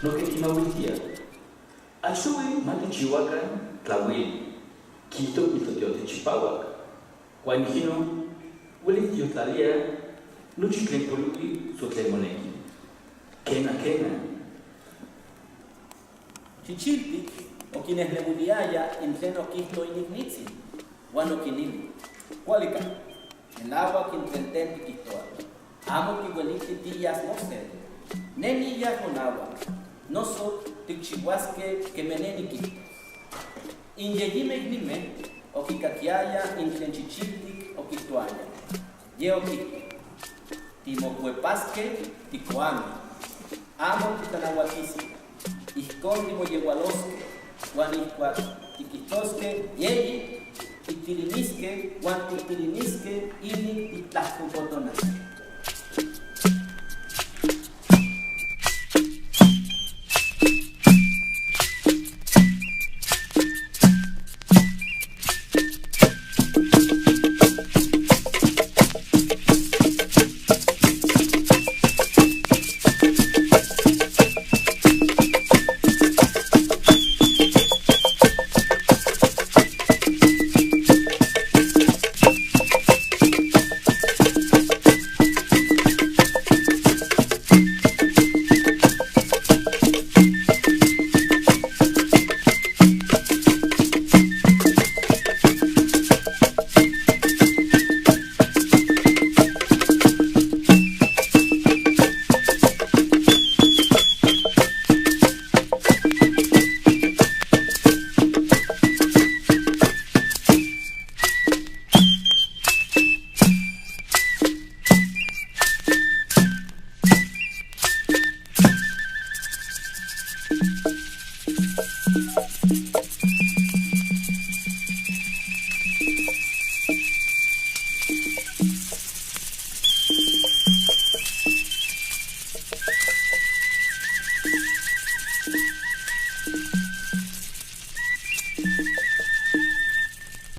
Nojqui quimahuiltía. Achtohui ma tijchihuaca tlahuili, quiijto piltotoyotl chipahuac. Huan ijquino huelis tiyoltlalíaj nochi tlen polihui so tlen monequi. Quena, quena. Chichiltic oquinehnehuiliyaya in tlen oquihto inicnitzi, huan oquinilui: Cualica, melahuac in tlen ten tiquihtohua. Amo tihueliti tiyas mosel. Ne niyas monahuac. Noso ticchihuasque queme ne niquihtos. In yeyime icnime oquicaquiaya in tlen Chichiltic oquihtoaya. Ye oquihto: Timocuepasque ticoame. Amo titlanahuatisque. Ijcon timoyehualosque. Huan ihcuac tiquihtosque yeyi, tictilinisque huan tictilinisque inin tictlajcocotonasque.